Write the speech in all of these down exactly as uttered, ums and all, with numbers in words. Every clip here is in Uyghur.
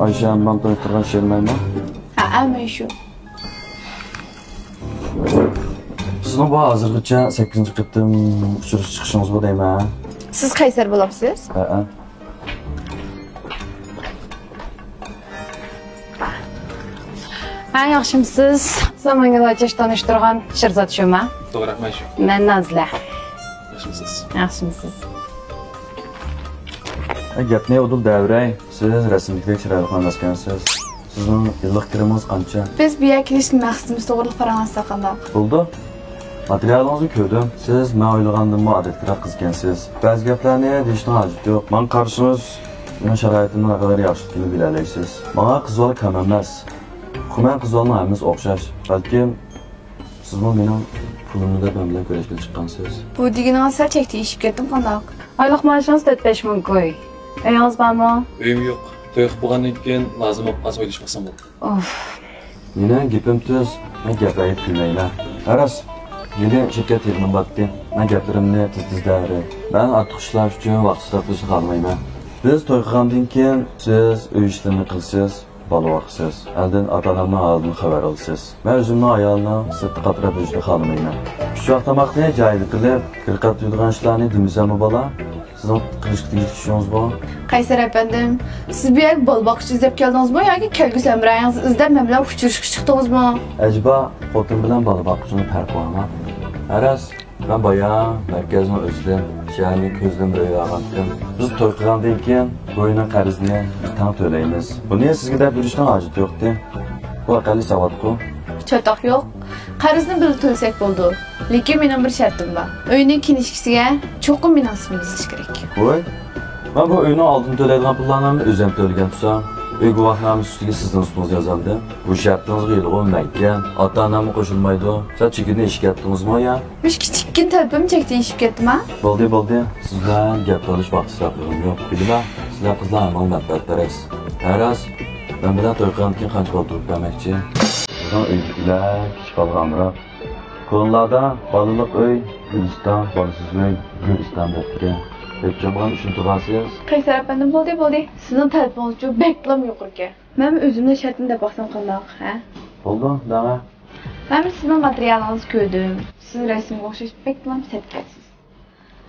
ئايشە ھەممەم تونۇشتۇرغان ئىشەنمەيمەن. ھەئە، مەن شۇ. سىزنىڭ بۇ ھازىرغىچە سەككىزىنچى قېتىم ئۇچرىشىپ چىقىشىڭىز بۇ دەيمەن. سىز قەيسەر بولامسىز؟ ھەئە. ھە، ياخشىمسىز؟ سىز ماڭا لاچاش تونۇشتۇرغان شىرزات شۇما؟ توغرا، مەن شۇ. مەن نازلە. ياخشىمسىز؟ ياخشىمسىز؟ ئە، گەپنى ئۇدۇل دەۋرەي. سىز رەسىمدىكىدەك چىرايلىق ئەمەسكەنسىز. سىزنىڭ يىللىق كىرىمىڭىز قانچە؟ بىز بۇ يەرگە كېلىشنىڭ مەقسىتىمىز توغرىلىق پاراڭلاشساق قانداق؟ بولىدۇ. ماتېرىيالىڭىزنى كۆردۈم. سىز مەن ئويلىغاندىنمۇ ئادەتتىكرەك قىز ئىكەنسىز. بەزى گەپلەرنى دېيىشنىڭ ھاجىتى يوق. ماڭا قارىسىڭىز، مېنىڭ شارائىتىمنىڭ نەقەدەر ياخشىلىقىنى بىلەلەيسىز. ماڭا قىز بالا كەم ئەمەس. ئۇقىمەن، قىز بالىنىڭ ھەممىسى ئوخشاش. بەلكىم سىزمۇ مېنىڭ پۇلۇمنى دەپ مەن بىلەن كۆرۈشكىلى چىققانسىز. بۇ دېگىنىڭىز سەل چەكتىن ئېشىپ كەتتىمۇ قانداق؟ ئايلىق مائاشىڭىز تۆت بەش مىڭ كوي. ئۆيىڭىز بارمۇ؟ ئۆيۈم يوق. توي قىلىپ بولغاندىن كېيىن لازىم بولۇپ قالسا ئويلىشىپ باقسام بولدى. ئوف. مېنىڭ گېپىم تۈز، مەن گەپ ئەيىب كۈلمەيمەن. ھە راست، ھېلى شىركەت يىغىنىم بارتتى. مەن گەپلىرىمنى تېز-تېز دەۋېرىڭ. مەن ئارتۇق ئىشلار ئۈچۈن ۋاقىت ئىسراپ قىلىشنى خالىمايمەن. بىز توي قىلغاندىن كېيىن سىز ئۆي ئىشلىرىنى قىلىسىز، بالا باقىسىز. ئاندىن ئاتا-ئانامنىڭ ھالىدىن خەۋەر ئالىسىز. مەن ئۆزۈمنىڭ ئايالىنىڭ سىرتتا قاتراپ يۈرۈشىنى خالىمايمەن. ئۈچ ۋاق تاماقنى جايىدا قىلىپ، كىر قاتلايدىغان ئىشلارنى دېمىسەممۇ بالا؟ سىزنىڭ قىلىشقا تېگىشلىك ئىشىڭىزغۇ؟ قەيسەر ئەپەندىم، سىز بۇ يەرگە بالا باققۇچى ئىزدەپ كەلدىڭىزمۇ ياكى كەلگۈسى ھەمراھىڭىزنى ئىزدەپ مەن بىلەن ئۇچرىشىشقا چىقتىڭىزمۇ؟ ئەجەبا، خوتۇن بىلەن بالا باققۇچىنىڭ پەرقى بارمۇ؟ ھە راست، مەن بايا مەركەزنىڭ ئۆزىدىن، شەھەرنى كۆزدىن بىر ئۆيگە ئالغانتىم. بىز توي قىلغاندىن كېيىن بۇ ئۆينىڭ قەرزىنى بىز تەڭ تۆلەيمىز. بۇنى سىزگە دەپ يۈرۈشنىڭ ھاجىتى يوقتى. بۇ ئەقەللىي ساۋاتقۇ. چاتاق يوق. قەرزنى بىللە تۆلىسەك بولىدۇ. لېكىن مېنىڭ بىر شەرتىم بار. ئۆينىڭ كىنىشكىسىگە چوقۇم مېنىڭ ئىسمىمنى يېزىش كېرەك. ۋوي، مەن بۇ ئۆينىڭ ئالدىنى تۆلەيدىغان پۇللارنى ھەممىنى ئۆزۈم تۆلىگەن تۇرسام، ئۆي گۇۋاھنامىسى ئۈستىگە سىزنىڭ ئىسمىڭىزنى يازامدىم. بۇ شەرتىڭىزگە ھېلىغۇ مەنكەن، ئاتا-ئاناممۇ قوشۇلمايدۇ. سەل چېكىنى ئېشىپ كەتتىڭىزمۇ يا؟ مۇشۇ كىچىككىنە تەلىپىم چەكتىن ئېشىپ كەتتىما؟ بولدى، بولدى. سىز بىلەن گەپ تالىشىپ ۋاقىت ئىسراپ قىلغۇم يوق. بىلىمەن، سىلەر قىزلار ھەممىڭلار مەنپەئەتپەرەس. ھە راست، مەن بىلەن توي قىلغاندىن كېيىن قانچە بالا تۇغۇپ بەرمەكچى؟ بىزنىڭ ئۆيدىكىلەر كىچىك بالىغا ئامراق. كونىلاردا بالىلىق ئۆي گۈلىستان، بالىسىز ئۆي گۆرىستان دەپتىكەن. دەپ چوڭغان ئۈچىنچى بارسىز. قەيسەر ئەپەندىم، بولدى، بولدى. سىزنىڭ تەلىپىڭىزچۇ بەكلا يۇقىرىكەن. مەنمۇ ئۆزۈمنىڭ شەرتىنى دەپ باقسام قانداق، ھە؟ بولدى، دەڭە. مەنمۇ سىزنىڭ ماتېرىيالىڭىزنى كۆردۈم. سىز رەسىمگە ئوخشاش بەكلا سەتكەنسىز.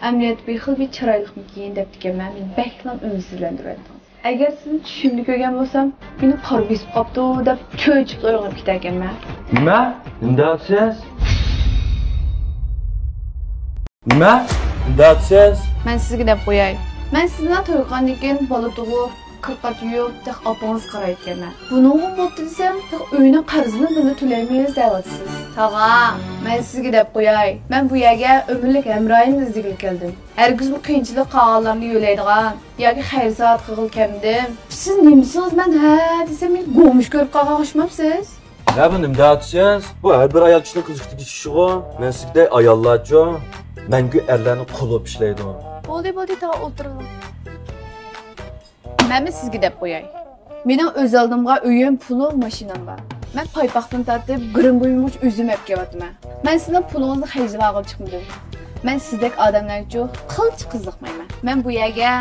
ئەمەلىيەتتە بىر خىل بىر چىرايلىقمىكىن دەپتىكەنمەن، مېنى بەكلا ئۈمىدسىزلەندۈرۈۋەتتىڭىز. ئەگەر سىزنى چۈشۈمدە كۆرگەن بولسام، مېنى قارا بېسىپ قاپتۇ دەپ چۆچۈپلا ئويغىنىپ كېتەركەنمەن. نېمە؟ نېمە دەۋاتىسىز؟ نېمە؟ نېمە دەۋاتىسىز؟ مەن سىزگە دەپ قوياي. مەن سىز بىلەن توي قىلغاندىن كېيىن بالا تۇغۇپ، كىر قات يۇيۇپ، تېخى ئاپىڭىزغا قارايدىكەنمەن. بۇنىڭغىمۇ بوپتۇ دېسەم، تېخى ئۆينىڭ قەرزىنىمۇ بىللە تۆلەيمىز دەۋاتىسىز. تاغا، مەن سىزگە دەپ قوياي، مەن بۇ يەرگە ئۆمۈرلۈك ھەمراھىمنى ئىزدىگىلى كەلدىم. ھەرگىزمۇ قىيىنچىلىق قالغانلارنى يۆلەيدىغان ياكى خەير-سائەت قىلغىلى كەلمىدىم. سىز نېمىسىڭىز، مەن ھە دېسەم، مېنى گومۇش كۆرۈپ قالغان ئوخشىمامسىز؟ ھە، بۇ نېمە دەۋاتىسىز؟ بۇ ھەر بىر ئايال كىشىنىڭ قىزىقىدىكى ئىشىغۇ. مەن سىزدەك ئاياللارچۇ، مەڭگۈ ئەرلەرنىڭ قۇلى بولۇپ ئىشلەيدۇ. بولدى، بولدى، تاغا ئولتۇرۇڭ. مەنمۇ سىزگە دەپ قوياي. مېنىڭ ئۆز ئالدىمغا ئۆيۈم، پۇلۇم، ماشىنام بار. مەن پايپاقتىن تارتىپ گىرىم بۇيۇمغىچە ئۆزۈم ئەپ كېلىۋاتىمەن. مەن سىزنىڭ پۇلىڭىزنى خەجلىۋالغىلى چىقمىدىم. مەن سىزدەك ئادەملەرگىچۇ قىلچە قىزىقمايمەن. مەن بۇ يەرگە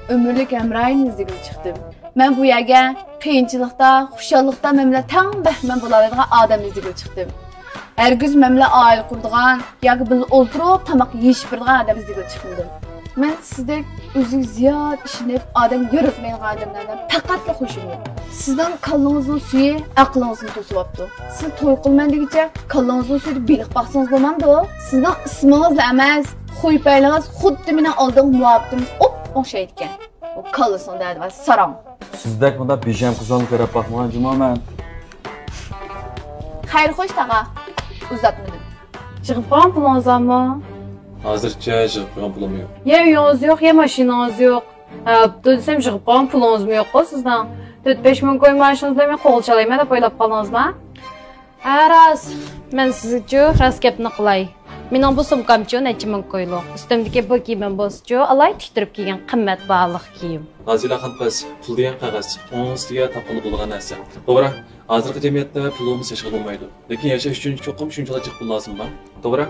ئۆمۈرلۈك ھەمراھىمنى ئىزدىگىلى چىقتىم. مەن بۇ يەرگە قىيىنچىلىقتا، خۇشاللىقتا مەن بىلەن تەڭ بەھرىمەن بولالايدىغان ئادەمنى ئىزدىگىلى چىقتىم. ھەرگىز مەن بىلەن ئائىلە قۇرىدىغان ياكى بىللە ئولتۇرۇپ تاماق يېيىشىپ بېرىدىغان ئادەم ئىزدىگىلى چىقمىدىم. مەن سىزدەك ئۆزىگە زىيادە ئىشىنىپ، ئادەم ياراتمايدىغان ئادەملەردىن پەقەتلا خۇشۇم يوق. سىزنىڭ كاللىڭىزنىڭ سۈيى ئەقلىڭىزنى توسۇۋاپتۇ. سىز توي قىلىمەن دېگۈچە كاللىڭىزنىڭ سۈيىدە بېلىق باقسىڭىز بولمامدۇ؟ سىزنىڭ ئىسمىڭىزلا ئەمەس، خۇي-پەيلىڭىز خۇددى مېنىڭ ئالدىمغا مۇھەببىتىمىز ئوپئوخشايدىكەن. ئۇ كاللىسىنىڭ دەردى بار، ساراڭ. سىزدەك بۇنداق بىژەم قىزلارنى كۆرۈپ باقمىغان جۇما مەن. خەير خوش تاغا. ئۇزاتمىدىم. يىغىپ قويغان پۇلىڭىز بارمۇ؟ ھازىرچە يىغىپ قويغان پۇلۇم يوق. يا ئۆيىڭىز يوق، يا ماشىنىڭىز يوق. ھە، بوپتۇ دېسەم، يىغىپ قويغان پۇلىڭىزمۇ يوققۇ سىزنىڭ. تۆت بەش مىڭ كوي مائاشىڭىز بىلەن مېنى قولغا چالايمەن دەپ ئويلاپ قالدىڭىزما؟ ھە، راست. مەن سىزگىچۇ راست گەپنى قىلاي. مېنىڭ بۇ سومكامچۇ نەچچە مىڭ كويلۇق. ئۈستۈمدىكى بۇ كىيىمىم بولسىچۇ ئالاھىدە تىكتۈرۈپ كىيگەن قىممەت باھالىق كىيىم. نازىلە خانىم قىز، پۇل دېگەن قەغەز. ئۇنىڭ ئۈستىگە تاپقىلى بولىدىغان نەرسە. توغرا، ھازىرقى جەمئىيەتتە پۇل بولمىسا ياشىغىلى بولمايدۇ. لېكىن ياشاش ئۈچۈن چوقۇم شۇنچىلا جىق پۇل لازىممۇ؟ توغرا،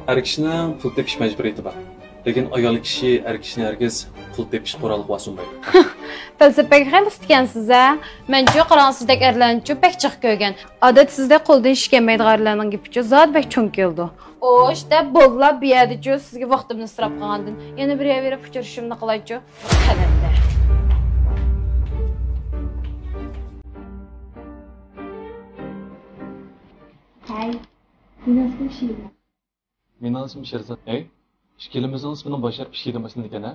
ئەر كىشىنىڭ پۇل تېپىش مەجبۇرىيىتى بار. لېكىن ئايال كىشى ئەر كىشىنى ھەرگىز پۇل تېپىش قورالىغا باسمايدۇ. پەلسەپىگە خېلى ئۇستا ئىكەنسىز ھە؟ مەنچۇ، قاراڭ، سىزدەك ئەرلەرنىچۇ بەك جىق كۆرگەن. ئادەتتە سىزدەك قولىدىن ئىش كەلمەيدىغان ئەرلەرنىڭ گېپىچۇ زادى بەك چوڭ كېلىدۇ. ئوش دەپ بوللا، بۇ يەردىچۇ سىزگە ۋاقتىمنى ئىسراپ قىلغاندىن يەنە بىر يەر بېرىپ ئۇچرىشىشىمنى قىلايچۇ. قەلەندەر. ھەي، مېنىڭ ئىسمىم شىرزات. مېنىڭ ئىسمىم شىرزات. ھەي، ئىككىلىمىزنىڭ ئىسمىنىڭ باش ھەرپى شىدىن باشلىنىدىكەن ھە؟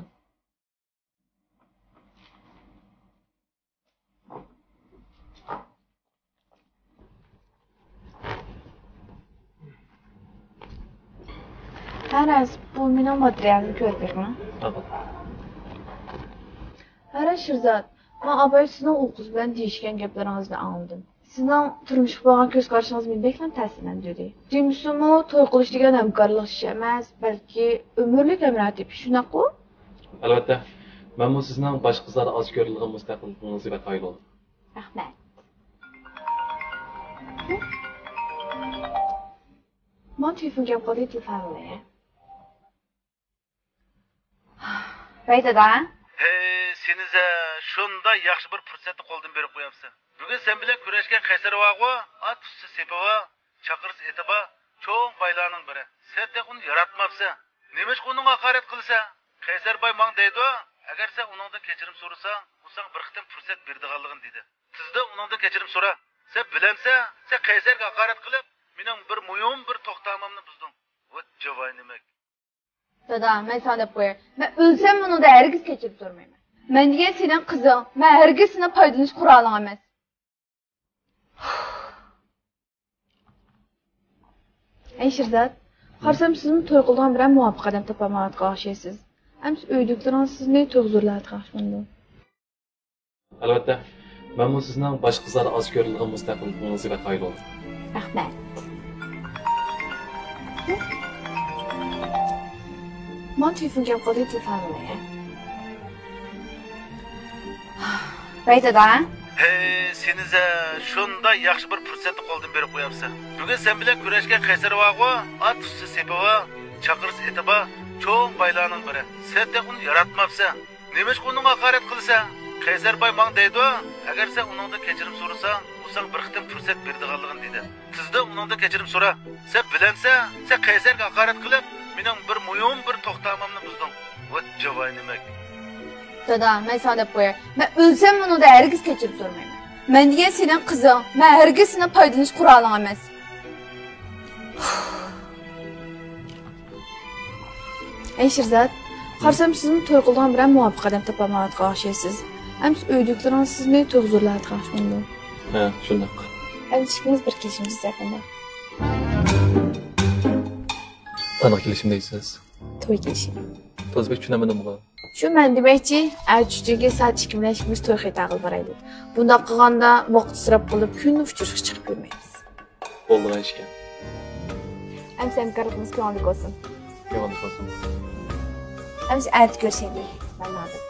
ھە راست، بۇ مېنىڭ ماتېرىيالىمنى كۆرۈپ بېقىڭ. ھە راست، شىرزات، مەن ئاپاي سىزنىڭ ئۇ قىز بىلەن دېيىشكەن گەپلىرىڭىزنى ئاڭلىدىم. سىزنىڭ تۇرمۇشقا بولغان كۆز قارىشىڭىز مېنى بەكلا تەسىرلەندۈردى. دېمىسىمۇ، توي قىلىش دېگەن ھەمكارلىق ئىشى ئەمەس، بەلكى ئۆمۈرلۈك ھەمراھ تېپىش، شۇنداققۇ؟ ئەلۋەتتە، مەنمۇ سىزنىڭ باشقا قىزلاردا ئاز كۆرۈلىدىغان مۇستەقىللىقىڭىزگە بەك قايىل بولدۇم. رەھمەت. مانا تېلېفون كەپ قالدى، تېلېفون ئالاي. ۋەي دادا. ھەي، سېنىزە، شۇنداق ياخشى بىر پۇرسەتنى قولدىن بېرىپ قوياپسەن. بۈگۈن سەن بىلەن كۈرەشكەن قەيسەر بارغۇ، ئات ئۈستى سېپى بار، چاقىرسا ئېتى بار، چوڭ بايلارنىڭ بىرى. سەن تېخى ئۇنى ياراتماپسەن. نېمىشقا ئۇنىڭغا ھاقارەت قىلىسەن؟ قەيسەر باي ماڭا دەيدۇ، ئەگەر سەن ئۇنىڭدىن كەچۈرۈم سورىساڭ، ئۇ ساڭا بىر قېتىم پۇرسەت بېرىدىغانلىقىنى دېدى. تېزدىن ئۇنىڭدىن كەچۈرۈم سورا. سەن بىلەمسەن، سەن قەيسەرگە ھاقارەت قىلىپ، مېنىڭ بىر مۇھىم بىر توختامىمنى بۇزدۇڭ. ۋوت جاۋاي نېمەك. دادا، مەن ساڭا دەپ قوياي. مەن ئۆلسەم ئۇنىڭدىن ھەرگىز كەچۈرۈم سورىمايمەن. مەن دېگەن سېنىڭ قىزىڭ، مەن ھەرگىز سېنىڭ پايدىلىنىش قورالىڭ ئەمەس. ئەي شىرزات، قارىسام سىزمۇ توي قىلىدىغان بىرەر مۇۋاپىق ئادەم تاپالمايۋاتقان ئوخشايسىز. ئەمىسە ئۆيدىكىلىرىڭىز سىزنى توي ھۇزۇرلىۋاتقان ئوخشىمامدۇ؟ ئەلۋەتتە، مەنمۇ سىزنىڭ باشقا قىزلاردا ئاز كۆرۈلىدىغان مۇستەقىللىقىڭىزگە بەك قايىل بولدۇم. رەھمەت. مانا تېلېفون كەپ قالدى، تېلېفون ئالاي. ۋەي دادا. ھەي، سېنىزە، شۇنداق ياخشى بىر پۇرسەتنى قولدىن بېرىپ قوياپسەن. بۈگۈن سەن بىلەن كۈرەشكەن قەيسەر بارغۇ، ئات ئۈستى سېپى بار، چاقىرسا ئېتى بار، چوڭ بايلارنىڭ بىرى. سەن تېخى ئۇنى ياراتماپسەن. نېمىشقا ئۇنىڭغا ھاقارەت قىلىسەن؟ قەيسەر باي ماڭا دەيدۇ، ئەگەر سەن ئۇنىڭدىن كەچۈرۈم سورىساڭ، ئۇ ساڭا بىر قېتىم پۇرسەت بېرىدىغانلىقىنى دېدى. تېزدىن ئۇنىڭدىن كەچۈرۈم سورا. سەن بىلەمسەن، سەن قەيسەرگە ھاقارەت قىلىپ، مېنىڭ بىر مۇھىم بىر توختامىمنى بۇزدۇڭ. ۋوت جاۋاي نېمەك. دادا، مەن ساڭا دەپ قوياي. مەن ئۆلسەم ئۇنىڭدىن ھەرگىز كەچۈرۈم سورىمايمەن. مەن دېگەن سېنىڭ قىزىڭ، مەن ھەرگىز سېنىڭ پايدىلىنىش قورالىڭ ئەمەس. ئەي شىرزات، قارىسام سىزمۇ توي قىلىدىغان بىرەر مۇۋاپىق ئادەم تاپالمايۋاتقان ئوخشايسىز. ئەمىسە ئۆيدىكىلىرىڭىز سىزنى توي ھۇزۇرلاۋاتقان ئوخشىمامدۇ؟ ھە، شۇنداق. ئەمىسە ئىككىمىز بىر كېلىشىمىز يېقىندا. قانداق كېلىشىم دەيسىز؟ توي كېلىشىم. توزا بەك چۈشىنەلمىدىمغۇ؟ شۇ مەن دېمەكچى، ئەتە چۈشتىن كېيىن سائەت ئىككى بىلەن ئىككىمىز توي خېتاغىلى بارايلى. بۇنداق قىلغاندا ۋاقىت ئىسراپ قىلىپ، كۈندە ئۇچرىشىشقا چىقىپ يۈرمەيمىز. بولىدىغان ئىشكەن. ئەمىسە ھەمكارلىقىمىز كۆڭۈللۈك بولسۇن. كۆڭۈللۈك بولسۇن. ئەمىسە ئەتە كۆرۈشەيلى. مەن ھازىر.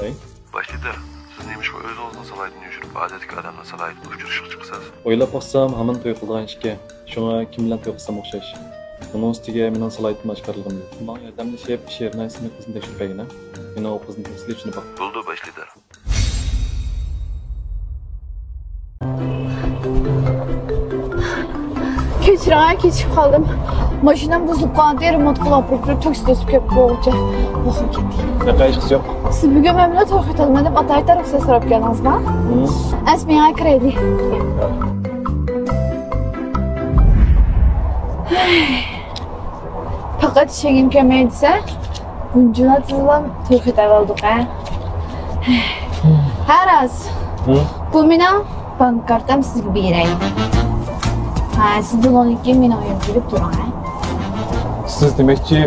ھەي. باش لىدىر، سىز نېمىشقا ئۆزىڭىزنىڭ سالاھىيىتىنى يوشۇرۇپ، ئادەتتىكى ئادەمنىڭ سالاھىيىتىنى ئۇچۇرۇشقا چىقىسىز؟ ئويلاپ باقسام، ھامان توي قىلىدىغان ئىكەن. شۇڭا كىم بىلەن توي قىلسام ئوخشاش. ئۇنىڭ ئۈستىگە مېنىڭ سالاھىيىتىم ئاشكارىلىغىنى يوق. ماڭا ياردەملىشىپ، شېرىنا ئىسىملىك قىزنى تەكشۈرۈپ بەرگىنە. مېنىڭ ئۇ قىزنى تەپسىلىي چۈشىنىپ باق. بولدى، باش لىدىر. كەچۈرۈڭ، كېچىكىپ قالدىم. ماشىنام بۇزۇلۇپ قالدى، رېمونت قىلىپ ئاپىرىپ تۇرۇپ، تاكسى توسۇپ كەپ بولغۇچە ۋاقىت كەتتى. ياق، ھېچقىسى يوق. سىز بۈگۈن مەن بىلەن توي قىلالمايدۇ دەپ ئاتايىن رۇخسەت سوراپ كەلدىڭىزما؟ ھىم. ئەس مېڭە كىرەيلى. پەقەت ئىشەنگۈم كەلمەي دېسە، بۇنچىلا تېزلا توي خېتى ئەۋەلدۇق ھە. ھە راست. ھىم. بۇ مېنىڭ بانك كارتام، سىزگە بېرەي. ھە، سىز بۇنىڭدىن كېيىن مېنىڭ ئۆيۈمگە كېلىپ تۇرۇڭ ھە. سىز دېمەكچى،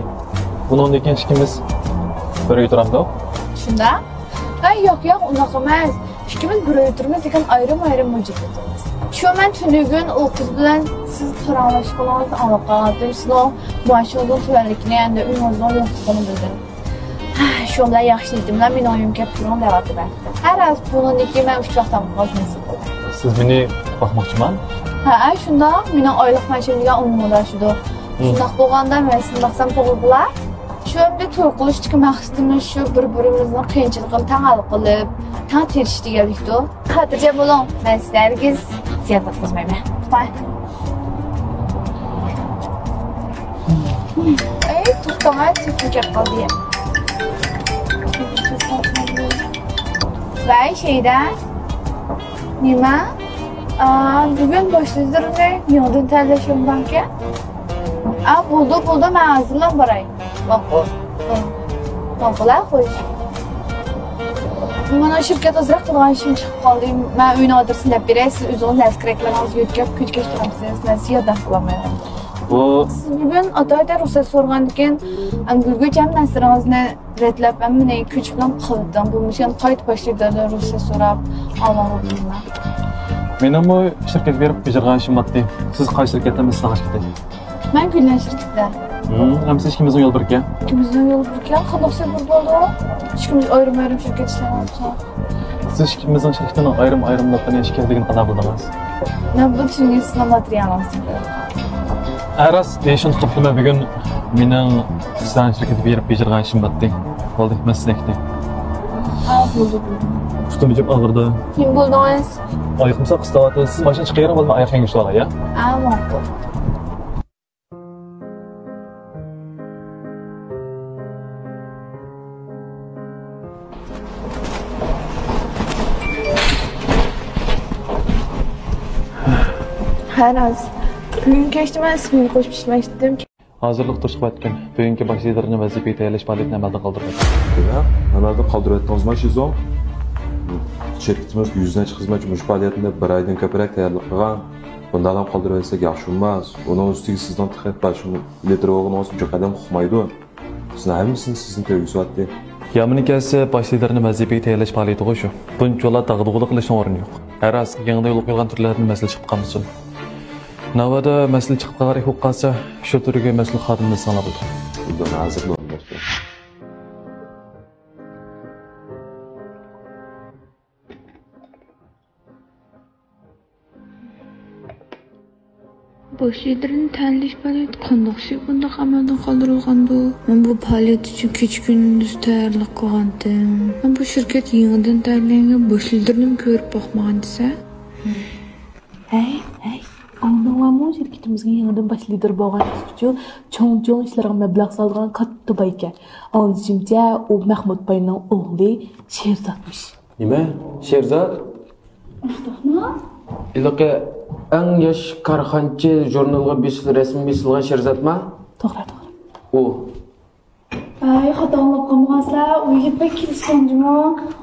بۇنىڭدىن كېيىن ئىككىمىز بىر ئۆيدە تۇرامدۇق؟ شۇنداق. ھە، ياق، ياق، ئۇنداق ئەمەس. ئىككىمىز بىر ئۆيدە تۇرىمىز، لېكىن ئايرىم-ئايرىم مۇھىتتا تۇرىمىز. شۇ مەن تۈنۈگۈن ئۇ قىز بىلەن سىز پاراڭلاشقىنىڭىزنى ئاڭلاپ قالغانتىم. سىزنىڭ مائاشىڭىزنىڭ تۆۋەنلىكىنى ھەمدە ئۆيىڭىزنىڭ يوقلۇقىنى بىلدىم. شۇ بىلەن ياخشى نىيىتىم بىلەن مېنىڭ ئۆيۈمگە كەپ تۇرۇڭ دەۋاتىمەن. ھە راست، بۇنىڭدىن كېيىن مەن ئۈچ ۋاق تامىقىڭىزنى ھېساب قىلىمەن. سىز مېنى باقماقچىما؟ ھەئە، شۇنداق. مېنىڭ ئايلىق مائاشىم دېگەن ئون مىڭدىن ئاشىدۇ. شۇنداق بولغاندا مەن سېنى باقسام توغرا بولا. شۇ ئەمدى توي قىلىشتىكى مەقسىتىمىز شۇ بىر-بىرىمىزنىڭ قىيىنچىلىقىنى تەڭ ھەل قىلىپ، تەڭ تىرىشىش دېگەنلىكتۇ. خاتىرجەم بولۇڭ، مەن سىزنى ھەرگىز زىيان تارتقۇزمايمەن. باي. ئەي، توختاڭ، تېلېفون كەپ قالدى. ۋەي، شەيدە. نېمە؟ ئا، بۈگۈن باشلىدۇرنى يېڭىدىن تەييارلاش باركەن. ئا، بولدى، بولدى، مەن ھازىرلا باراي. ماقۇل. ماقۇل، ھە، خوش. مانا شىركەت ئازراق تۇرغان ئىشىم چىقىپ قالدى. مەن ئۆينىڭ ئادرېسىنى دەپ بېرەي، سىز ئۆزىڭىز نەرسە كېرەكلىرىڭىزنى يۆتكەپ كۆچكەچ تۇرامسىز، مەن سىزگە ياردەم قىلالمايمەن. بۇ سىز بۈگۈن ئاتا-ئاتا رۇخسەت سورىغاندىكىن، ئەم، گۈلگۈل ھەم نەرسىلىرىڭىزنى رەتلەپ، ھەممىنى كۈچ بىلەن قىلدىڭ. بولمىسا يەنە قايتا باشلىدىڭ رۇخسەت سوراپ، ئالماڭ بولدىڭ. مېنىڭمۇ شىركەتكە بېرىپ بېجىرغان ئىشىم بار ئىدى. سىز قايسى شىركەتتە، مەن سىزنىڭ شىركىتى. مەن گۈللەن شىركىتىدە. ھىم، ھەممىسى ئىككىمىزنىڭ يولى بىركەن. ئىككىمىزنىڭ يولى بىركەن، قانداق سەۋەب بولدى؟ ئىككىمىز ئايرىم-ئايرىم شىركەت ئىشلەۋاتىمىز. سىز ئىككىمىزنىڭ شىركىتىنىڭ ئايرىم-ئايرىملىقىنى ئىككىمىزدىن قانداق بىلدىڭىز؟ مەن بۇ چۈشۈنگەن سىزنىڭ ماتېرىيالىڭىزنى كۆردۈم. ھە راست، دېيىشىمنى قىپتىمەن بۈگۈن مېنىڭ سىلەرنىڭ شىركىتىگە بېرىپ بېجىرغان ئىشىم بار ئىدى. بولدى، مەن سىزنى كۈتەي. ھە، بولدى، بولدى. پۇتۇم جىم ئاغرىدى. نېمە بولدىڭىز؟ ئايىقىم ساق قىستاۋاتىدۇ. سىز ماشىنا چىقىۋېرىڭ، بولدىمۇ؟ ئاياق يەڭگىل ئۇسسۇلۇپ ئالاي، ھە؟ ھە، ماقۇل. ھە راست. بۈگۈن كەچتە مەن ئىسمىمنى قوشۇپ ئىشلىمەكچىدىم. ھازىرلىق تۇرۇشقا بەتكەن. بۈگۈنكى باش لىدىرنى ۋەزىپىگە تەييارلاش پائالىيىتىنى ئەمەلدىن قالدۇردۇق. نېمە؟ ئەمەلدىن قالدۇرۇۋەتتىڭىزمۇ شىزو؟ شىركىتىمىز يۈز نەچچە خىزمەتچى مۇشۇ پائالىيەتنى بىر ئايدىن كۆپرەك تەييارلىق قىلغان. بۇنداقلا قالدۇرۇۋەتسەك ياخشى بولماس. ئۇنىڭ ئۈستىگە سىزنىڭ تېخى باش لىدىر بولغىنىڭىز بىر قەدەم ئۇقمايدۇ. سىزنىڭ ھەممىسىنى سىزدىن كۆرگۈزۈۋاتتى. يامىنى كەلسە، باش لىدىرنى ۋەزىپىگە تەييارلاش پائالىيىتىغۇ شۇ. بۇنچىۋالا داغدۇغىلىق قىلىشنىڭ ئورنى يوق. ھە راست، يېڭىدىن يولغا قويۇلغان تۈرلەردىن مەسىلە چىقىپ قالمىسۇن. ناۋادا مەسىلە چىقىپ قالغاندەك بولۇپ قالسا، شۇ تۈرگە مەسئۇل خادىمنى ئېلساڭلار بولىدۇ. بولدى، ھازىر بولدى. باش لىدىرنى تەييارلاش پائالىيىتى قانداق ئىش بۇنداق ئەمەلدىن قالدۇرۇلغاندۇ؟ مەن بۇ پائالىيەت ئۈچۈن كېچە-كۈندۈز تەييارلىق قىلغانتىم. مەن بۇ شىركەت يېڭىدىن تەييارلانغان باش لىدىرنىمۇ كۆرۈپ باقمىغان دېسە. ھەي، ھەي، ئاڭدىڭلارمۇ؟ شىركىتىمىزگە يېڭىدىن باش لىدىر بولغان ئىش ئۈچۈن چوڭ-چوڭ ئىشلارغا مەبلەغ سالىدىغان كاتتا باي ئىكەن. ئاڭلىشىمچە، ئۇ مەخمۇت باينىڭ ئوغلى شېرزاتمىش. نېمە؟ شېرزات؟ مۇستاقمۇ؟ ھېلىقى ئەڭ ياش كارخانىچى ژۇرنىلىغا بېسىل-، رەسمىي بېسىلغان شېرزاتما؟ توغرا، توغرا. ئۇ. ئەي، خاتا ئاڭلاپ قالمىغانسىلەر، ئۇ يىگىت بەك كېلىشكەن جۇمۇ،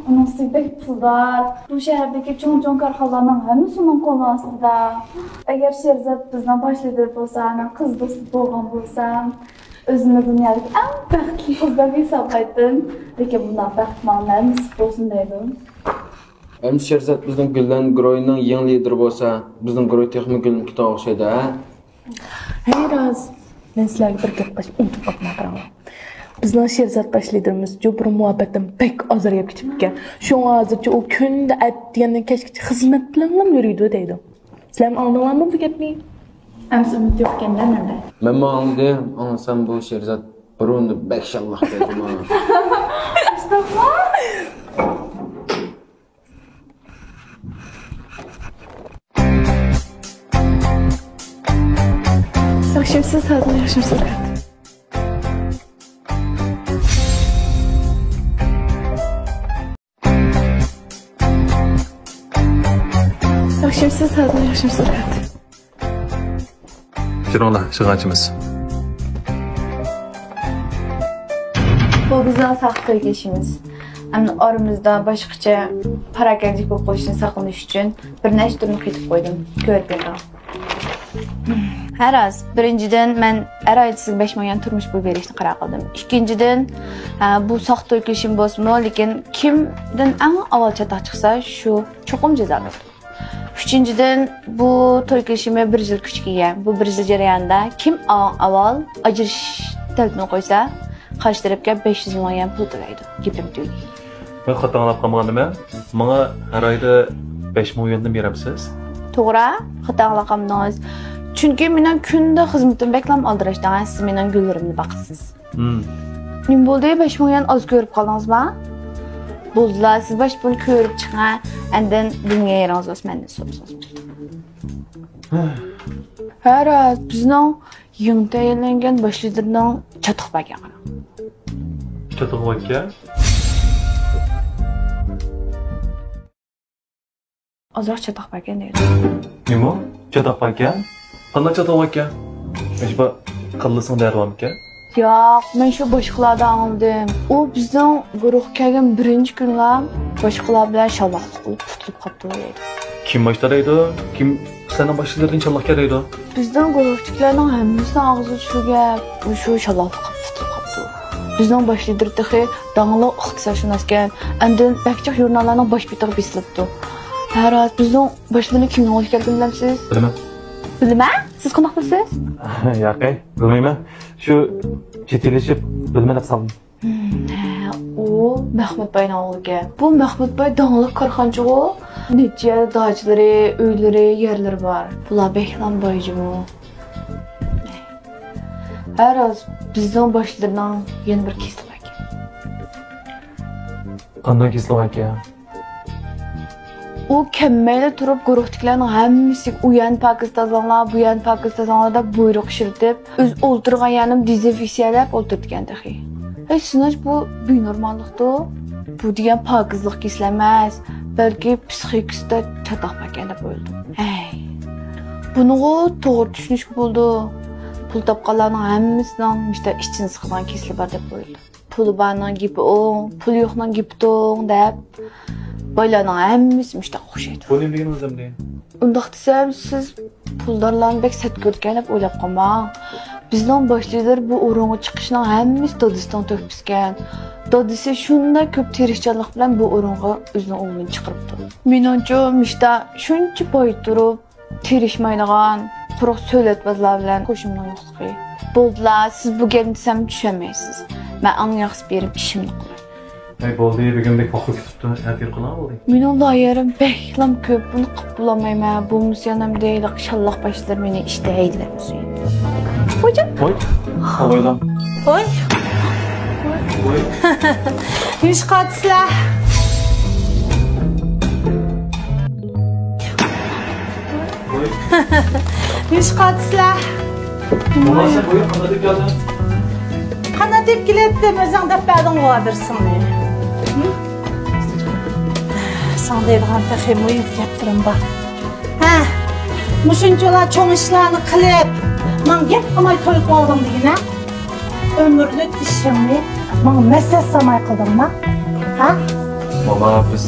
ئۇنىڭ ئۈستىگە بەك پۇلدار. بۇ شەھەردىكى چوڭ-چوڭ كارخانىلارنىڭ ھەممىسى ئۇنىڭ قولىنىڭ ئاستىدا. ئەگەر شېرزات بىزنىڭ باش لىدىر بولسا، مەن قىز دوستى بولغان بولسام، ئۆزۈمنى دۇنيادىكى ئەڭ بەختلىك قىز دەپ ھېسابلايتتىم. لېكىن بۇنداق بەخت ماڭا نېسىپ بولسۇن دەيدۇ. ئەمدى شېرزات بىزنىڭ گۈللەن گۇرۇھىنىڭ يېڭى لىدىرى بولسا، بىزنىڭ گۇرۇھ تېخىمۇ گۈللىنىپ كېتىدىغان ئوخشايدۇ، ھە؟ ھەي راز، مەن سىلەرگە بىر گەپ قىلىشنى ئۇنتۇپ قاپتىمەن، قاراڭلار. بىزنىڭ شېرزات باش لىدىرىمىز جۇ بۇرۇن مۇھەببەتتىن بەك ئازار يەپ كېتىپتىكەن. شۇڭا ھازىرچە ئۇ كۈندە ئەتىگەندىن كەچكىچە خىزمەت بىلەنلا يۈرىدۇ دەيدۇ. سىلەرمۇ ئاڭلىدىڭلارمۇ بۇ گەپنى؟ ئەمسە ئۈمىد يوق ئىكەن-دە مەندە. مەنمۇ ئاڭلىدىم، ئاڭلىسام بۇ شېرزات بۇرۇندا بەك شاللاق دەيدۇ ماڭا. ياخشىمۇ؟ ياخشىمۇسىز، ھازىر ياخشىمۇسىز؟ ياخشىمۇسىز، ھازىر ياخشىمۇسىز؟ كىرىڭلار، ئىشىغا ئاچىمىز. بۇ بىزنىڭ ساختا توي كېلىشىمىز. ئەمدى ئارىمىزدا باشقىچە پاراكەندىچىلىك بولۇپ قېلىشىدىن ساقلىنىش ئۈچۈن بىر نەچچە تۈرنى قېتىپ قويدۇم. كۆرۈپ بېقىڭ. ھە راست، بىرىنچىدىن، مەن ئەر ئائىلىسىگە بەش مىڭ يۈەن تۇرمۇش پۇلى بېرىشنى قارار قىلدىم. ئىككىنچىدىن، ھە، بۇ ساختا توي كېلىشىم بولسىمۇ، لېكىن كىمدىن ئەڭ ئاۋۋال چاتاق چىقسا، شۇ چوقۇم جازالىنىدۇ. ئۈچىنچىدىن، بۇ توي كېلىشىمى بىر يىل كۈچكە ئىگە. بۇ بىر يىل جەريانىدا كىم ئا-، ئاۋۋال ئاجرىشىش تەلىپىنى قويسا، قارشى تەرەپكە بەش يۈز مىڭ يۈەن پۇل تۆلەيدۇ. گېپىم تۈگىدى. مەن خاتا ئاڭلاپ قالمىغاندىمەن؟ ماڭا ھەر ئايدا بەش مىڭ يۈەندىن بېرەمسىز؟ توغرا، خاتا ئاڭلاپ قالمىدىڭىز. چۈنكى مېنىڭ كۈندە خىزمىتىم بەكلا ئالدىراش دەڭ، سىز مېنىڭ گۈللىرىمنى باقىسىز. ھىم. نېمە بولدى؟ بەش مىڭ يۈەن ئاز كۆرۈپ قالدىڭىزما؟ بولدىلا، سىز باشتا بۇنى كۆرۈپ چىقىڭ، ئاندىن بىلمىگەن يېرىڭىز بولسا مەندىن سورىسىڭىز بولىدۇ. ھە راست، بىزنىڭ يېڭى تەيىنلەنگەن باش لىدىرنىڭ چاتىقى باركەن، قاراڭ. چاتىقى باركەن؟ ئازراق چاتاق باركەن دەيدۇ. نېمە؟ چاتاق باركەن؟ قانداق چاتاق باركەن؟ ئەجەبا، كاللىسىڭ دەردى بارمىكەن؟ ياق، مەن شۇ باشقىلاردىن ئاڭلىدىم. ئۇ بىزنىڭ گۇرۇھقا كەلگەن بىرىنچى كۈنلا باشقىلار بىلەن شالۋاقلىق قىلىپ قۇتۇلۇپ قاپتۇ دەيدۇ. كىم باشتا دەيدۇ؟ كىم سىلەرنىڭ باشلىرىدىن شاللاق كەلەيدۇ؟ بىزنىڭ گۇرۇھتىكىلەرنىڭ ھەممىسىنىڭ ئاغزىدا شۇ گەپ، مۇشۇ شاللاقلىق قىلىپ قۇتۇلۇپ قاپتۇ. بىزنىڭ باش لىدىر تېخى داڭلىق ئىقتىسادشۇناسكەن، ئاندىن بەك جىق ژۇرناللارنىڭ باش بېتىگە بېسىلىپتۇ. ھە راست، بىزنىڭ باش لىدىرنىڭ كىمنىڭ ئوغلى ئىكەنلىكىنى بىلەمسىز؟ بىلىمەن. بىلىمەن؟ سىز قانداق بىلىسىز؟ ياقەي، بىلمەيمەن. شۇ چېتىلىشىپ بىلىمەن دەپ سالدىم. ھە، ئۇ مەخمۇت باينىڭ ئوغلىكەن. بۇ مەخمۇت باي داڭلىق كارخانىچىغۇ. نەچچە يەردە داچىلىرى، ئۆيلىرى، يەرلىرى بار. بۇلار بەكلا باي جۇمۇ. ھە راست، بىزنىڭ باش لىدىرنىڭ يەنە بىر كېسىلى باركەن. قانداق كېسىلى باركەن؟ ئۇ كەممەيلا تۇرۇپ گۇرۇھتىكىلەرنىڭ ھەممىسىگە ئۇ يەرنى پاكىز تازىلاڭلار، بۇ يەرنى پاكىز تازىلاڭلار دەپ بۇيرۇق ئىشلىتىپ، ئۆزى ئولتۇرغان يەرنىمۇ دېزىنفېكسىيەلەپ ئولتۇرىدىكەن تېخى. ھەي، سىناش بۇ بىنورماللىقتۇ. بۇ دېگەن پاكىزلىق كېسىلى ئەمەس، بەلكى پسىخىكىسىدا چاتاق باركەن دەپ ئويلىدىم. ھەي، بۇنىغۇ توغرا چۈشىنىشكە بولىدۇ. پۇل تاپقانلارنىڭ ھەممىسىنىڭ مۇشۇنداق ئىچىنى سىقىدىغان كېسىلى بار دەپ ئويلىدىم. پۇلى بارنىڭ گېپى ئوڭ، پۇلى يوقنىڭ گېپى توڭ دەپ، بايلارنىڭ ھەممىسى مۇشۇنداق ئوخشايدۇ. بۇ نېمە دېگىنىڭىز ئەمدى؟ ئۇنداق دېسەم، سىز پۇلدارلارنى بەك سەت كۆرىدىكەن دەپ ئويلاپ قالماڭ. بىزنىڭ باش لىدىر بۇ ئورۇنغا چىقىشنىڭ ھەممىسى دادىسىنىڭ تۆھپىسىكەن. دادىسى شۇنداق كۆپ تىرىشچانلىق بىلەن بۇ ئورۇنغا ئۆزىنىڭ ئوغلىنى چىقىرىپتۇ. مېنىڭچۇ، مۇشتا شۇنچە باي تۇرۇپ، تىرىشمايدىغان، قۇرۇق سۆلەتبازلار بىلەن قوشۇمنىڭ يوقلۇقى. بولدىلا، سىز بۇ گەپنى دېسەم چۈشەنمەيسىز. مەن ئەڭ ياخشىسى بېرىپ ئىشىمنى قىلاي. ھەي، بولدى، بۈگۈن بەك ۋاقىت كۈتۈپتۇ، ئەتىگە قىلىڭ، بولدى. مېنىڭ لايىھەلىرىم بەكلا كۆپ، بۇنى قىلىپ بولالمايمەن. بولمىسا يەنە ئەمدى ھېلىقى شاللاق باشلىرى مېنى ئىشتە ھەيدىۋەتمىسۇن. ۋوي. ۋوي. ۋوي. نېمىشقا قاتىسىلەر؟ نېمىشقا قاتىسىلەر؟ موما، سەن بۇ ياققا قانداق كەلدىڭ؟ قانداق كېلەتتىم، ئۆزۈڭ دەپ بەردىڭغۇ ئادرېسىڭنى. ساڭا دەيدىغان تېخى مۇھىم گەپلىرىم بار. ھە، مۇشۇنچىلا چوڭ ئىشلارنى قىلىپ، ماڭا گەپ قىلماي توي قىلىۋالدىڭ دېگىنە. ئۆمۈرلۈك ئىشىڭنى ماڭا مەسەت ساناي قىلدىڭما؟ ھە؟ موما، بىز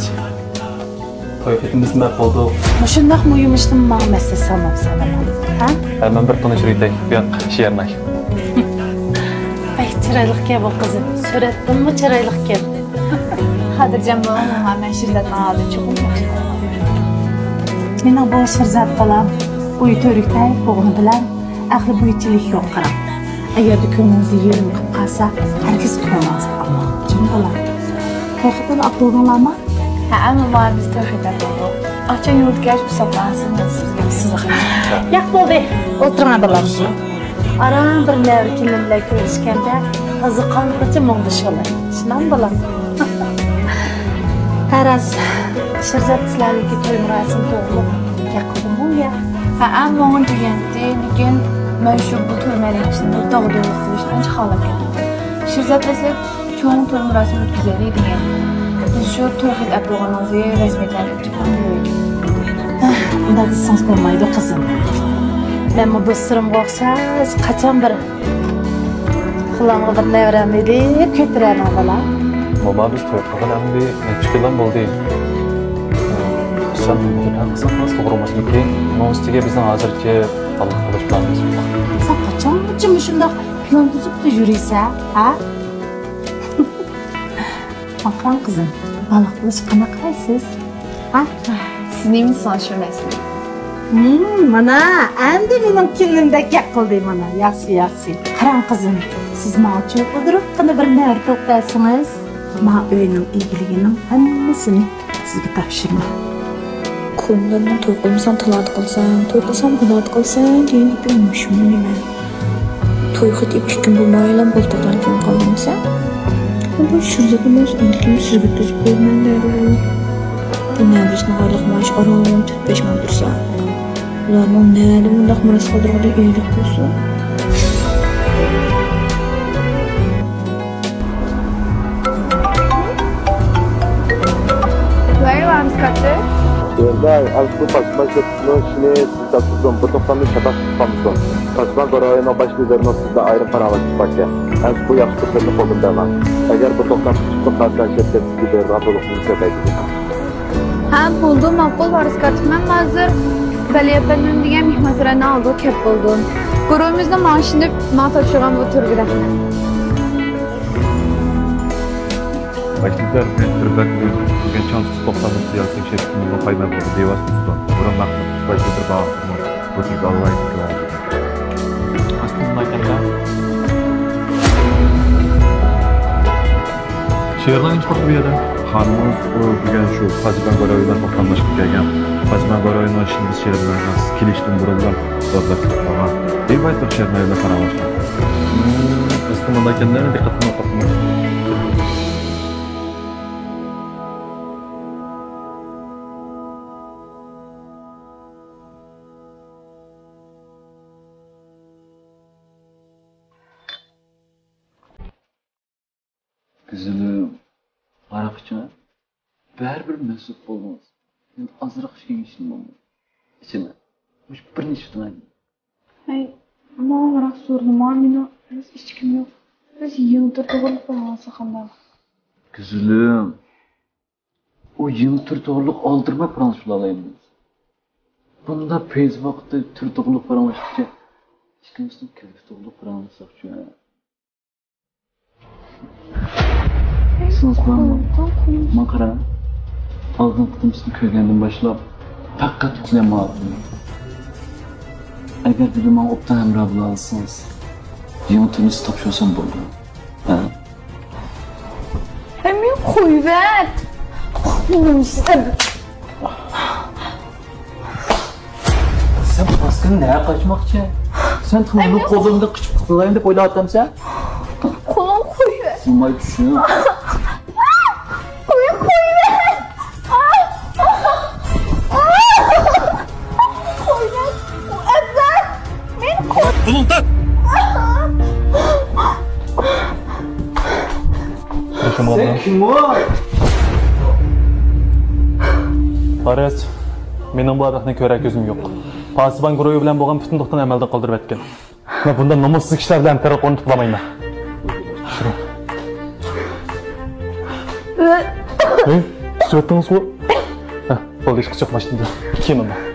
توي خېتىمىزنى ئېلىپ بولدۇق. مۇشۇنداق مۇھىم ئىشنىمۇ ماڭا مەسىلە سالماپسەن، ھە؟ ھە، مەن بىر تونۇشتۇرۇۋېتەي، بۇ ياق شىئەرناي. بەك چىرايلىقكەن بۇ قىزىم، سۈرەتتىنمۇ چىرايلىقكەن. خاتىرجەم بولۇڭ، ماڭا مەن شىرزاتنىڭ ھالىدىن چوقۇم ياخشى. مېنىڭ بۇ شىرزات بالام ئۆي تۈۋرۈكتە بولغىنى بىلەن ئەقلى بويىچە يوق، قاراڭ. ئەگەردە كۆڭلىڭىزنى يېرىم قىلىپ قالسا، ھەرگىز كۆڭلىڭىزگە ئالماڭ، جىم بولاڭ. توي خېتىنى ئاپىرىۋالدىڭلارمۇ؟ ھەئە، موما، بىز توي خېتى ئاپىرىۋالدۇق. ئاچا يۇرتكەش بۇ ساپاسىنى سىزگە سىزغا. ياق، بولدى. ئولتۇرۇڭ، بالام. ئاران بىر نەۋرە كېلىن بىلەن كۆرۈشكەندە، تازا قانغىچە مۇڭدىشىۋالاي. شۇنداقمۇ، بالام؟ ھە راست، شىرزات سىلەرنىڭكى توي مۇراسىمى توغرۇلۇق گەپ قىلدىمغۇ يا؟ ھەئە، ماڭا دېگەنتى، لېكىن مەن شۇ بۇ توي مەرىكىسىنى داغدۇغىلىق قىلىشنى ئانچە خالاپ كەتمىدىم. شىرزات دەسلەپ چوڭ توي مۇراسىمى ئۆتكۈزەيلى دېگەن. بىز شۇ توي خېتى ئەپ بولغىنىڭىزنى رەسمىيەتلەرنى كۈتۈپ قالدۇق. ئۇنداق دېسىڭىز بولمايدۇ، قىزىم. مەنمۇ دوستلىرىمغا ئوخشاش قاچان بىر خۇلامغا بىر نەۋرەمنى ئېلىپ كۆتۈرەرمەن، بالام. موما، بىز توي قىلغىلى ئەمدى نەچچە يىل بولدى. سەن مۇھىت ھەققىسىنى توغرىمىسىدىكى، ئۇنىڭ ئۈستىگە بىزنىڭ ھازىرچە بالىلىق قىلىش پىلانىمىز يوق. سەن قاچانغىچە مۇشۇنداق پىلان تۈزۈپ يۈرىسەن، ھە؟ ماڭا قاراڭ قىزىم، بالىلىق قىلىشقا قانداق قارايسىز؟ ھە؟ سىز نېمە دېسىڭىز شۇ مەسىلە. ھىم، مانا، ئەمدى مېنىڭ كېلىنىمدەك گەپ قىلدى، مانا. ياخشى، ياخشى. قاراڭ قىزىم، سىز ماڭا چوقۇدۇرۇپ قېنى بىر نەۋرە تېپىپ بەرسىڭىز، ما ئۆينىڭ ئىگىلىكىنىڭ ھەممىسىنى سىزگە تاپشۇرىمەن. كونىلارنىڭ «توي قىلمىساڭ تالادا قالىسەن، توي قىلساڭ بۇلادا قالىسەن» دېگەن گېپى مۇشۇمۇ نېمە؟ توي خېتى ئېيتىپ ئىككى كۈن بولمايلا بولدى، دايىم قالدىمسەن؟ بۇ شىرزەتنى بولسا ئىلكىم سىزگە تۈزۈپ بېرىمەن دەيدۇ. بۇ نەۋرىسىنىڭ ئايلىق مائاشى ئاران تۆت بەش مىڭ تۇرسا، ئۇلارنىڭ نەدە مۇنداق مىراس قالدۇرغىلى ئىگىلىك بولسۇن؟ Where you want, Scotty? Yerler, az bu basma شىنى سىز تاپشۇرسۇن، بۇ توختامنى چاتاق تۇتۇپ قالمىسۇن. تاشبان رايونىنىڭ باش لىدىرىنىڭ سىزدە ئايرىم پاراڭلىشىشى باركەن. ئەمدى بۇ ياخشى پۇرسەتنى قولدىن بەرمەڭ. ئەگەر بۇ توختام تۇتۇپ قالسا، شىركەت سىزگە بېرىدىغان تولۇقنى كۆپەيتىدۇ. ھە، بولدى، ماقۇل، ۋارىس كاتىپ. مەن ھازىر بەلى ئەپەندىم دېگەن مېھمانساراينىڭ ئالدىغا كەپ بولدۇم. گۇرۇھىمىزنىڭ ماڭىشىنى ماڭا تاپشۇرغان بۇ تۈرگە رەھمەت. باش لىدىر، مەن بىر بەتنى بۈگۈن چاڭ تۇتۇپ توختامنى سىياسىي شەكلىمىزنىڭ قايماق بولدى دېۋاس ئۇستان. بۇرۇن مەخمۇت باش لىدىر باغ بۇ تۈرگە ئالۋايتىكلار. ئاستىن مايكەندە. شېئىرلار ئىنچىقىرىپ بۇ يەردە. خانىمىڭىز ئۇ بۈگۈن شۇ پاسىبان گورايو بىلەن توختاملاشقا كەلگەن. پاسىبان گورايونىڭ ئىشىنى بىز شېئىرلارغا كېلىشتىن بۇرۇنلا ئورۇنلاپ قويغان. ئېيتىپ شېئىرلار بىلەن پاراڭلاشقان. ئىستىمال ئىكەنلەر، دىققەت قىلماي قاپتىمەن. گۈزىلىم، ھاراق ئىچىڭە. بەرىبىر مەستۇرۇپ بولدىڭىز. ئەمدى ئازراق ئىچكەن ئىچتىم بولدى. ئىچىمەن. مۇشۇ بىرنى ئىچىپ تۇراي. ھەي، ماڭا ھاراق سورىدىما، مېنىڭ ھېچ ئىچكۈم يوق. بىز يېڭى تۈر توغرىلىق پاراڭلاشساق قانداق؟ گۈزىلىم، ئۇ يېڭى تۈر توغرىلىق ئالدىرىماي پاراڭلىشىپ بولالايمىز. بۇنداق پەيز ۋاقىتتا تۈر توغرىلىق پاراڭلاشقىچە، ئىككىمىزنىڭ كەلگۈسى توغرىلىق پاراڭلاشساقچۇ؟ ئېسىڭىزدە بارمۇ؟ ماڭا قارا. ئالدىنقى قېتىم سىزنى كۆرگەندىن باشلاپ پەقەت ئۇخلىيالمايۋاتىمەن. ئەگەر بۈگۈن ماڭا ئوبدان ھەمراھ بولالىسىڭىز، يېڭى تۈرنى سىز تاپشۇرسام بولىدۇ. ھە؟ ھەي، مېنى قويۇۋەت. سەن ماسكىنى نەگە قاچماقچى؟ سەن تېخى مېنىڭ قولۇمدىن قېچىپ قۇتۇلايمەن دەپ ئويلاۋاتامسەن؟ قولۇڭ قويۇۋەت. قولۇمنى چۈشۈر. قولۇڭ قويۇۋەت. قويۇۋەت. ئەبلەخ، مېنى قوي. قولۇڭنى تارت. سەن كىم ئۇ؟ ۋارىس، مېنىڭ بۇ ئادەمنى كۆرەر كۆزۈم يوق. پاسىبان گۇرۇھى بىلەن بولغان پۈتۈن دوستلارنى ئەمەلدىن قالدۇرۇۋەتكەن. مەن بۇنداق نومۇسسىز كىشىلەر بىلەن ھەمكارلىق ئورنىتىپ بولالمايمەن. ھەي، سۆتىڭىزغۇ. ھە، بولدى، ئىشقا چىق ماشىنىدا. كىيىن ئۇنى.